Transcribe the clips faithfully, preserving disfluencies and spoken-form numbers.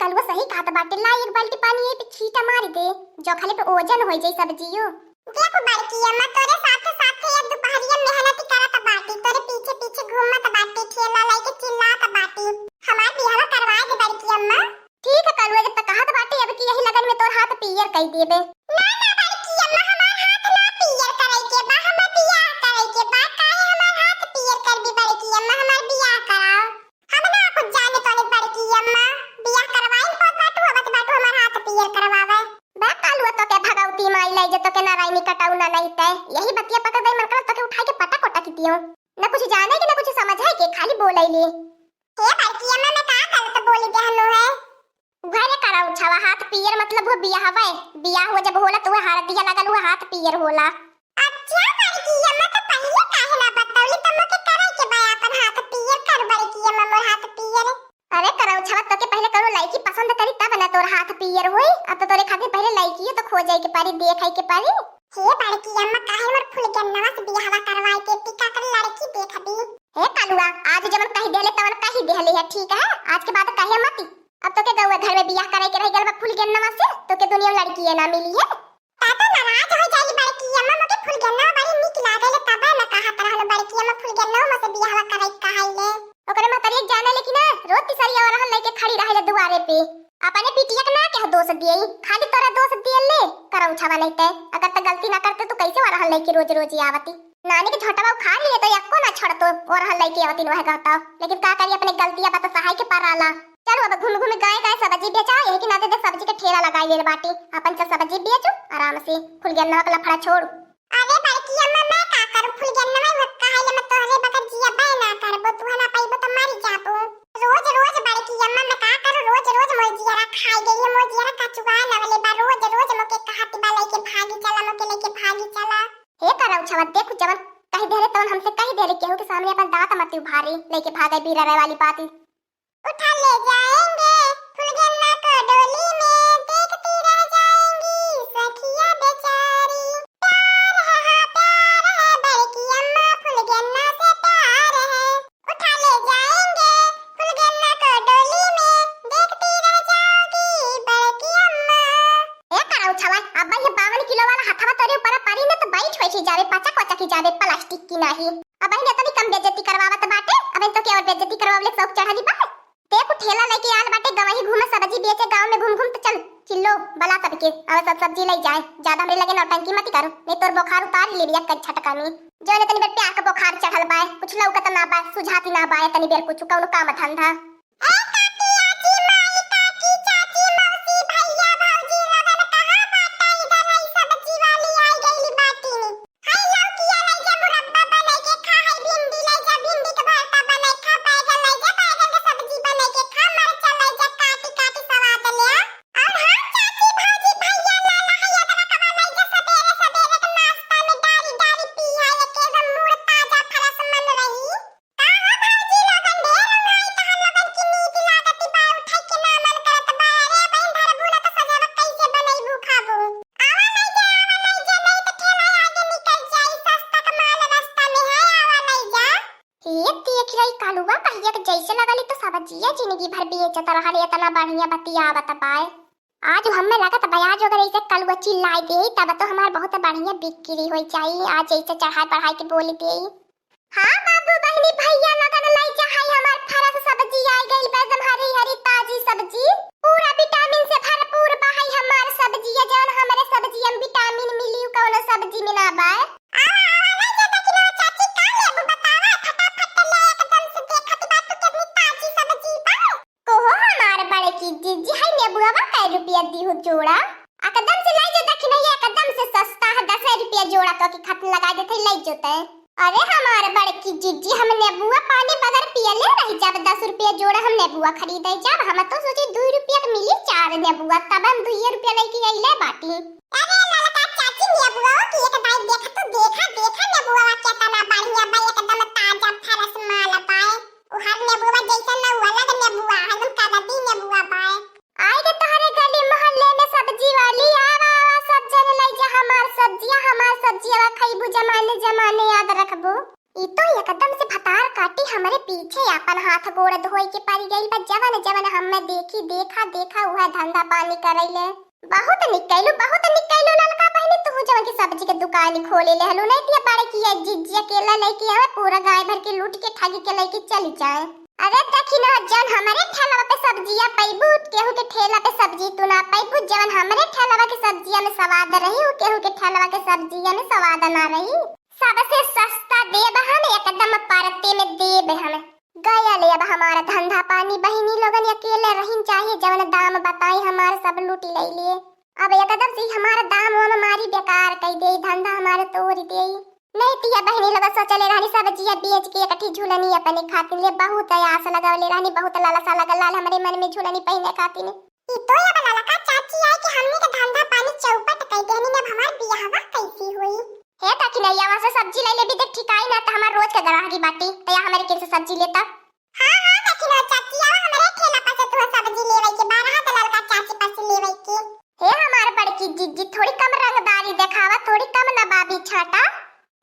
कलुआ सही कहत बाटे, ला एक बाल्टी पानी यही पे छींटा मार दे, जोखले पे ओजन होइ जाई सब्जियो। देखो बड़की अम्मा, तोरे साथे साथे ये दुपहरिया मेहनत करत बाटी, तोरे पीछे पीछे घूमत बाटी, ठेला लेके चिल्लात बाटी। हमार बियाह करवा दे बड़की अम्मा। ठीक है कलुआ, जब तक कहत बाटी, अब की यही लगन में तोर हाथ पीयर कई देबे। ना ना बड़की अम्मा, हमार हाथ ना पीयर करे के बा, हमार बियाह करे के बा। काहे हमार हाथ पीयर करबी बड़की अम्मा, हमार बियाह कराओ। हम ना कुछ जाने तोनी बड़की अम्मा, बियाह करवाइन पत बाटू, अबत बाटू हमार हाथ पीयर करवावे। बा कलुआ, तोके भगवती माई लाई जे तोके नारायणी कटाऊ ना नहीं ते। यही बतिया पकड़ दई मन करत तोके उठाई के पटक उटक दियो। न कुछ जाने के न कुछ समझे के, खाली बोलैली। हे बड़की अम्मा, मैं का गलत बोली देहनो है? उहे रे करौछवा, हाथ पीयर मतलब हुआ बियाहवे। बियाह हुआ जब होला त उहे हरदिया लगल हुआ हाथ पीयर होला। अच्छा बड़की अम्मा, तो पहिले काहे ना बतौली, त मोके करे के बा अपन हाथ पीयर, कर बड़की अम्मा मोर हाथ पीयर। अरे करौछवा, तोके पहिले कौनो लड़की पसंद करी तब ना तोर हाथ पीयर होई। अब तो तोरे खातिर पहिले लड़कियो तो खोजे के पड़ी, देखे के पड़ी। हे बड़की अम्मा, काहे मोर फुलगेनवा से बियाहवा करवाए के टिका कर लड़की देखबी? हे कलुआ, आज जवन कही देले तवन कही देले है, ठीक है? आज के बाद कहे मती। अब तोके गौए घर में बियाह करे के रह गल बा फुलगेनवा से, तोके दुनिया में लड़की ना मिली है। ता तो नाराज हो जाई बड़की अम्मा, मोके फुलगेनवा बड़ी निक लागेले, तबे न कहत रहलो बड़की अम्मा फुलगेनवा मोसे बियाहवा करे के कहाइले। ओकरे महतरिया जाने लेकिन ना, रोज तिसरिया ओरहल लेके खड़ी रहेले दुआरे पे। अपने बिटिया के ना कह दोष दिए, खाली तोरा दोष दिए ले करौछवा नहीं ते। अगर त गलती ना करते तो कैसे ओरहल लेके रोज रोज ही आवती? नानी के झोंटवा उखाड़ लिए तो एको ना छोड़तो, ओरहल लेके आवती वह कहता। लेकिन का करी, अपने गलतिया बा त सहाय के पराला। चलो अब घूम घूम गाय गाय सब्जी बेचा, यही के नाते देख सब्जी के ठेला लगाई लेल बाटी। अपन से सब्जी बेचो आराम से, फुलगेनवा के लफड़ा छोड़। अरे बड़की अम्मा, मैं का करूँ, फुलगेनवा हुआ कहाइले, मैं तोहरे बगैर जियबे ना करबो, तू ना पइबो तो मर जाबो। रोज रोज बड़की अम्मा, मैं का करूँ, रोज रोज मोर जियरा खाई गई है, मोर जियरा कचुआ नवले बा, रोज रोज मोके कहत बा लेके भागी चला, मोके लेके भागी चला। हे करौछवा, देखो जवन कही देले तवन हमसे कही देले, केहू के सामने अपन दांत मत उभारी, लेके भागे बीरा रहे वाली बात। उठा ले जाएंगे फुलगेना को डोली में, देखती रह जाएंगी सखिया बेचारी। प्यार है, हाँ, प्यार है, बड़की अम्मा फुलगेना से प्यार है। उठा ले जाएंगे फुलगेना को डोली में, देखती रह जाओगी बड़की अम्मा। ए करौछवा, अब ये बावन किलो वाला हथवा तोरे ऊपर परी न तो बैठ होई जावे, पचक पचक ही जावे प्लास्टिक की नाही। अब इन्हें तनी कम बेइज्जती करवावत बाटे, अब इन तो के और बेइज्जती करवावले शौक चढ़ली बा। ते कुल ठेला लेके आल बाटे, गवही घूमे सब्जी बेचे गाँव में घूम घूम, तो चल चिल्लो बला सबके, अब सब सब्जी ले जाए। ज्यादा हमरे लगे नौटंकी मत करो, नहीं तोर बुखार उतार लेबी एक झटका में। जो ने तनी बेर प्यार का बुखार चढ़ल बाय, कुछ लौकत ना बाय, सुझाती ना बाय तनी बेर कुछ कौनो काम धंधा। ए काकी, आजी, माई, काकी, चाची, मौसी, भैया, भौजी, लोगन कहाँ बाटा? इधर है सब्जी वाली आई गई बाटी। हाय लौकिया लई जा मुरब्बा बनाई के खा, हाय भिंडी लई जा भिंडी के भरता बनाई खा, बैगन लई जा बैगन के सब्जी बनाई के खा, मरचा लई जा काटी काटी स्वाद ले आ। और हाँ चाची भौजी भैया लाला है अदरकवा लई जा सबेरे सबेरे के नाश्ता में डारी डारी पी है, एक एकदम मूड ताजा फ्रेश मन रही। का हो भौजी लोगन ढेर उंघाई तहन लोगन की नीक लागत बा, उठे के ना मन करत बा। अरे बहन धरबू ना तो सजवा कैसे बनैबू खाबू? आवा लई जा, आवा लई जा, नहीं तो ठेला आगे निकल जाई, सस्ता का माल रास्ता में है, आवा लई जा। ये देख रही कलुआ कहिया के जैसे लगली तो सब्जिया जिंदगी भर बेचत रहल, इतना बढ़िया बतियावत बाय। आज हमें लगत बा आज अगर ऐसे कलुआ चिल्लाई दे तब तो हमार बहुत बढ़िया बिक्री हो जाई। आज ऐसे चढ़ाई बढ़ाई के बोल दे। हाँ बाबू बहनी भैया लोगन लई जा, हाय हमार फ्रेश सब्जी आई गइल बा, एकदम हरी हरी ताजी सब्जी, पूरा विटामिन से भरपूर बा। हाय हमार सब्जी है, जौन हमरे सब्जी में विटामिन मिली, उ कौनो सब्जी में ना बा। आवा, आवा, लई जा दखिनवा चाची, का लेबू बतावा, फटाफट ले, एकदम से देखत बा तू कितनी ताजी सब्जी बा। कोहो हमार बड़की जिज्जी, हाय नेबुआ कै रुपया दीहू जोड़ा? एकदम से लई जा दखिनवा, एकदम से सस्ता है, दस रुपया जोड़ा तो की खत्म लगा देते, लई जोते। अरे हमार बड़की जिज्जी, हम नेबुआ पानी बगैर पियले रह जाब, दस रुपया जोड़ा हम नेबुआ खरीदे जाब, हम तो सोची दू रुपया के मिली चार नेबुआ, तब हम दुइये रुपया लेके अइले बाटी। अरे ललका चाची, नेबुआ की एक दाई देख तू, देखा, देखा नेबुआ केतना बढ़िया बा, एकदम ताजा फ्रेश माल बाय। उ हर नेबुआ जैसा ना, उ अलग नेबुआ, एकदम कददी नेबुआ बाय। आई गे तोहरे गली मोहल्ले में सब्जी वाली, आवा, आवा, सब जन लई जा हमार सब्जिया, हमार सब्जिया खइबू, जमाने, जमाने याद रखबू। ई तो एकदम से भतार काटी हमरे पीछे आपन हाथ गोड़ धोई के पड़ गई। ई बा जवन जवन हम्मे देखी, देखा देखा उहे धंधा पानी करइले। बहुत निक कइलू, बहुत निक कइलू ललका बहिनी, तू जवन की सब्जी के दुकान खोले लेहलू, नहीं तिया बड़की जिज्जी अकेला लइके आवे, पूरा गाँव भर के लूट के ठगी के लइके चली जाए। अरे देखी ना, जवन हमरे ठेलवा पे सब्जिया पइबू, केहू के ठेला पे सब्जी तू ना पइबू, जवन हमरे ठेलवा के सब्जिया में स्वाद रही, उ केहू के ठेलवा के सब्जिया में स्वाद ना रही। सबसे सस्ता देब हम, एकदम परते में देब हम। गया ले अब हमारा धंधा पानी, बहिनी लोगन अकेले रहिन, चाहे जवन दाम बताई हमार सब लूटी लइले। अब एकदम से हमारा दाम वाम मारी बेकार कइ देई, धंधा हमारे तोड़ देई। नहीं तिया बहिनी लोग सोचले रहनी सब्जिया बेच के एक ठी झुलनी अपने खातिर ले, बहुत आस लगवले रहनी, बहुत लालसा लगल लाल हमरे मन में झुलनी पहिने खातिर। ई तो अब ललका चाची आई कि हमनी के धंधा पानी चौपट कइ देहनी, अब हमार बियाहवा कैसी होई? हे दखिनैया, वहाँ से सब्जी ले लेबी, देख ठिकाई ना, त हमार रोज के ग्राहकी बाटी, त या हमरे किन से सब्जी लेता। हाँ, हाँ, दखिनो चाची, आवा हमरे ठेला पर से तू सब्जी लेवे के बा, रहा त ललका चाची पर से लेवे के। हे हमार बड़की जिज्जी, थोड़ी कम रंगदारी देखावा, थोड़ी कम नवाबी छाटा।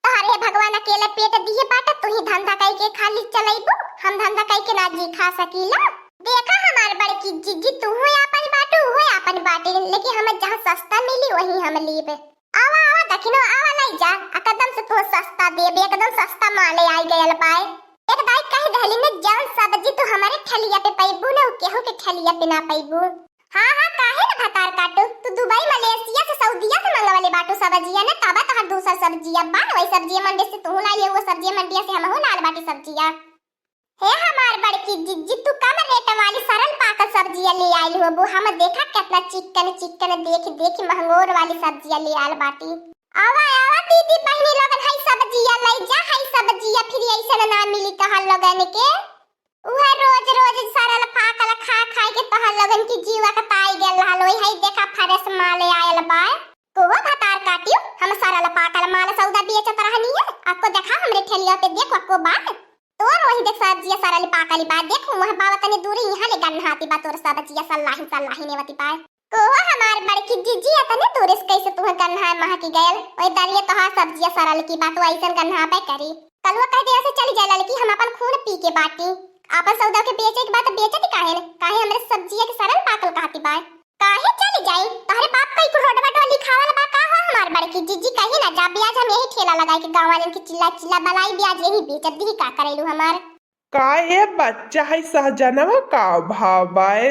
तोहरे भगवान अकेले पेट दिए बाटे, तू ही धंधा कई के खाली चलइबू, हम धंधा कई के ना जी खा सकीला। देखा हमार बड़की जिज्जी, तू हो आपन बाटू, उहो आपन बाटे, लेकिन हमें जहाँ सस्ता मिली वहीं हम लेबे। आवा, आवा, दखिनो, आवा, लई जा। आ, कदम से तू सस्ता देबे, एकदम सस्ता माले आई गयल बाय। एक दाई कह दहली ने, जौन सब्जी तू हमारे ठलिया पे पइबू ने, उ केहू के ठलिया पे ना पइबू। हाँ, हाँ, काहे न भतार काटू? तू दुबई, मलेशिया से, सऊदिया से मंगवले बाटू सब्जिया ने, तबा तोहर दूसर सब्जिया बा, वही सब्जिया मंडी से तू लाई ले, वो सब्जिया मंडिया से हमहू लाल बाटी सब्जिया। हे हमार बड़की जिज्जी, तू कम रेट वाली सरल पाकल सब्जिया ले आइल होबू। हम देखा केतना चिक्कन चिक्कन देख देख महंगोर वाली सब्जिया ले आइल बाटी। आवा, आवा दीदी बहिनी लोगन, हई सब्जिया लई जा, हई सब्जिया फिर ऐसन ना मिली तोहर लोगन के। उहे रोज रोज सरल पाकल खा खाई के तोहर लोगन की जीवा कताई गेल रहल होई। हई देखा फ्रेश माल आयल बा। कोहो भतार काटियो, हम सरल पाकल माल सौदा बेचत रहनी है, अक्को देखा हमरे ठेलिया पे देखो, अक्को बा। तोर वही देख सब्जिया सरल पाकली बा, देख वहाँ बाबा तनी दूरी यहाँ ले गन्हाती बा, तोर सब्जिया सल्लाही सल्लाही नेवती बा। कोहो हमार बड़की जिज्जी, अतने दूर से कैसे तुहे गन्हाए महकी गयल? ओए दरिया तोहार सब्जिया सरल की बा, तो ऐसन गन्हाबे करी। कलुआ कह दिया से चली जाए ललकी, हम अपन खून पी के बाटी। अपन सौदा के बेचे के बात बेचती काहे न? काहे हमरे सब्जिया के सरल पाकल कहती बा? काहे चली जाई? तोहरे बाप का इको रोडवा डोली खावल बा का हो हमार बड़की जिज्जी? कहीं ना जा, ब्याज हम यही ठेला लगाई के गाँव वालन के चिल्ला चिल्ला बलाई, ब्याज यही बेचत दी का करेलू हमार। का ए बच्चा है सहजनवा का भाव बाय?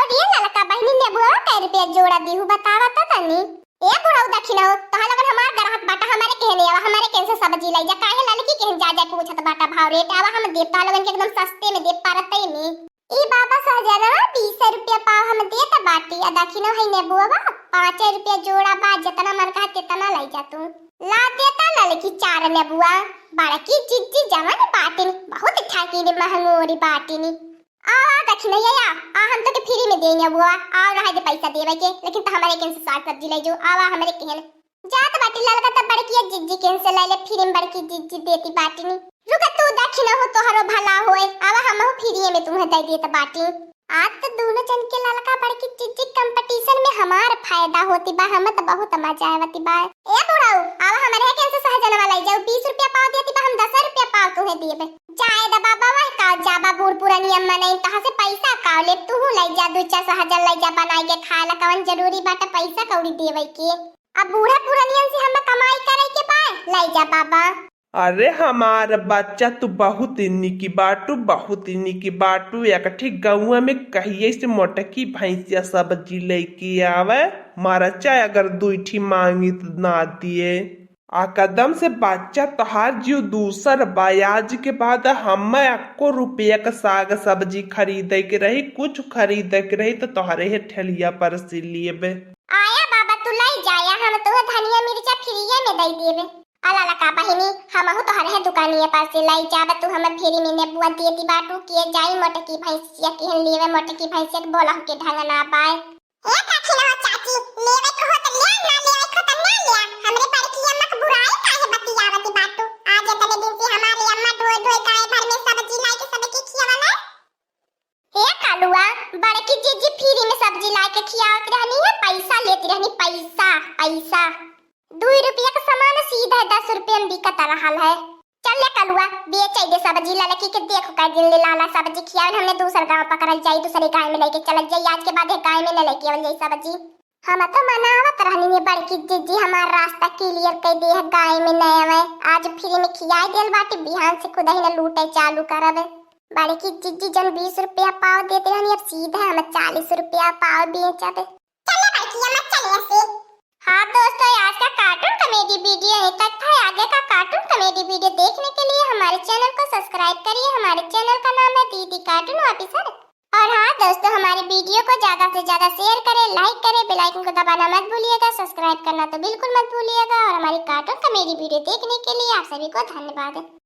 और ये ललका बहिनी नेबुआ कै रुपया जोड़ा दीहू बतावा तो तनी। ए बुढ़ऊ दखिनऊ, तोहा लोगन हमार ग्राहक बाटा, हमारे केहने आवा, हमारे केहन से सब्जी लई जा, काहे ललकी केहन जा जा पूछत बाटा भाव रेट, आवा हम देब तोहा लोगन के एकदम सस्ते में देब परते में। ई बाबा सहजनवा बीस रुपया पाव हम देत बाटी, आ दखिनऊ है नेबुआ पाँच रुपया जोड़ा बा, जितना मन कहा तितना लई जा तू। ला देता ललकी चार नेबुआ, बड़की जिज्जी जवन बाटिन, बहुत ठकीन महंगोरी बाटिन। आ, आ, दखिनैया, आ, हम तोके फ्री में देई नेबुआ, आ, रहे दे पैसा देवे के, लेकिन त हमारे केन से साग सब्जी ले जो, आवा हमरे केन। जात बाटी ललका त बड़की जिज्जी केन से ले ले, फ्री में बड़की जिज्जी देती बाटिनी। रुका तू दखिनऊ, तोहरो भला होए, आवा हमहू फ्री में तुम्हें दे देत बाटी। आज त दोनों जन के ललका बड़की जिज्जी competition में हमार फायदा होती बा, हम त बहुत मजा आवती बा। ए बुढ़ऊ, आवा हमरे केन से सहजनवा ले जाऊ, बीस रुपया पाव देती बा, हम दस रुपया पाव तुम्हें देबे। जाए द बाबा, वह का जाबा बूढ़ पुरानी अम्मा नहीं, कहाँ से पैसा काव ले, तू ले जा, दू चार सहजन ले जा बनाई के खाए ला, कवन जरूरी बाटे पैसा कौड़ी देवे के। अब बूढ़ा पुरानियन से हमें कमाई करे के बा, ले जा बाबा। अरे हमार बच्चा, तू बहुत ही निकी बाटू, बहुत ही निकी बाटू। एक ठी गौवा में कहिए से मोटकी भैंसिया सब्जी लेके आवे, मरचा अगर दुई ठी मांगी त ना दिए। आ कदम से बच्चा, तोहार जियो दूसर बा, आज के बाद हमें एको रुपया के साग सब्जी खरीदे के रही, कुछ खरीदे के रही त तोहरे हे ठेलिया पर से लेबे। आया बाबा, तू लई जाया, हम तोहे धनिया मिर्चा फ्रीये में दई देबे। अला लका बहिनी, हमहू तोहरे हे दुकानिया पर से लई जाब, तू हमें फ्री में नेबुआ देती बाटू, के जाई मोटकी भैंसिया केहन लेवे, मोटकी भैंसिया के बोलहु के ढंग ना पाए। ए काकी ना चाची, लेवे को हो त ले, ना लेवे को त ना ले। हमरे बड़की अम्मा के बुराई काहे बतियावती बाटू? आज इतने दिन से हमारे अम्मा ढोए ढोए गाय भर में सब्जी लाई के सबके खियावला। हे कालुआ, बड़की जिज्जी फ्री में सब्जी लाई के खियावत रहनी है, पैसा लेती रहनी, पैसा, पैसा। दुई रुपया का सामान सीधा दस रुपया में बिकत रहल है। ले कलुआ, बेचे दे सब्जी, ललकी के देखो कै दिन ले लाला सब्जी खियावन, हमने दूसर गाँव पकड़ल जाई, दूसरे गाय में लेके चलल जाई, आज के बाद एक गाय में न लेके आवल जाई सब्जी। हम तो मनावत रहनी है बड़की जिज्जी हमार रास्ता clear कर दे है, गाय में न आवे, आज free में खियाई देल बाटी, बिहान से खुदही न लूटे चालू करब। बड़की जिज्जी जन बीस रुपया पाव देते रहनी, अब सीधा हम चालीस रुपया पाव बेचब। चले बड़की अम्मा, चले ऐसे। हाँ दोस्तों, आज का cartoon comedy video यहीं तक था। आगे का cartoon comedy video देखने के लिए हमारे channel को subscribe करिए। हमारे channel का नाम है दीदी Cartoon Officer। और हाँ दोस्तों, हमारे video को ज्यादा से ज्यादा share करें, like करें, bell icon को दबाना मत भूलिएगा, subscribe करना तो बिल्कुल मत भूलिएगा। और हमारी cartoon comedy video देखने के लिए आप सभी को धन्यवाद।